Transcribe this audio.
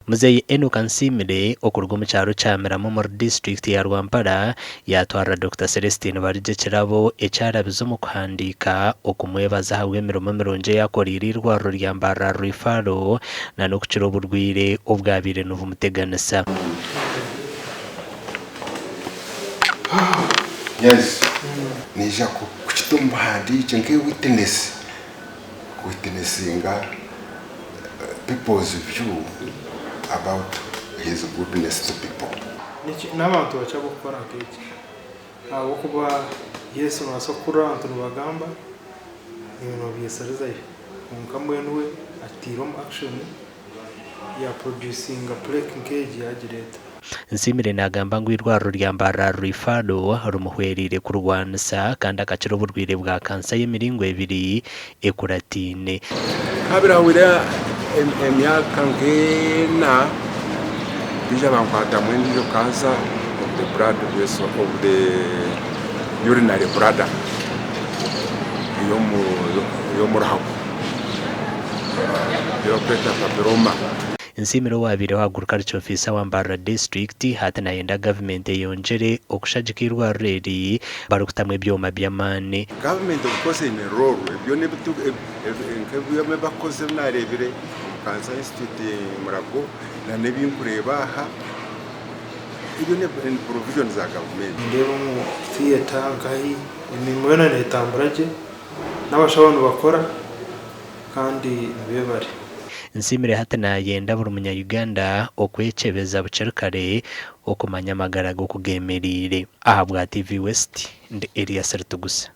Muzeeyi Enock Nsiimire okuruga omu kyaro kya Mirama omuri disiturikiti ya Rwampara yaatwarira Dokita Celestine Barigye ekirabo eki arabize omu kuhandiika okumwebaza ahabw'emirimo mirungi ei akoreire eirwariro rya Mbarara Referral na n'okukira oburwaire obwabaire nibumuteganisa. Yes, naija kukita omu buhandiikye nka witness, kuwitinesinga people's view about his goodness to people. N'abantu bakye ab'okukora nk'eki ahabw'okuba yes nobaasa kuhurira abantu nibagamba iwe nobyesarizayo kwonka mbwenu we ataire omu action ya producinga plaque nk'egi yagireeta. Nsiimire naagamba ngu eirwariro rya Mbarara Referral rimuhweraire kurwanisa kandi akakira oburwaire bwa kansa y'emiringo ebiri ekurataine. Habirahwire emyaka nk'ena baija bankwatamu endiijo cancer of the blood vessel of the urinary bladder ey'omu ruhago ei barikweta papilloma. Nsiimire owaabaire Agriculture Officer wa Mbarara District hati nayenda gavumenti eyongyere okushagika eirwariro eri barikutamu ebyoma by'amaani. Gavumenti of course eine role byona nk'ebi bakukozesa ebi nareebire omu Cancer Institute Murago na n'ebinkureeba aha ebyo ni provision za gavumenti. Nindeeba omu theatre nkahi emirimo yoona netambura gye n'abashaho nibakora kandi nibebare. Nsiimire hati nayenda buri munya Uganda okwekyebeza bukiri kare okumanya amagara ge oku gemereire. Ahabwa TV West, ndi Elias Ritugusa.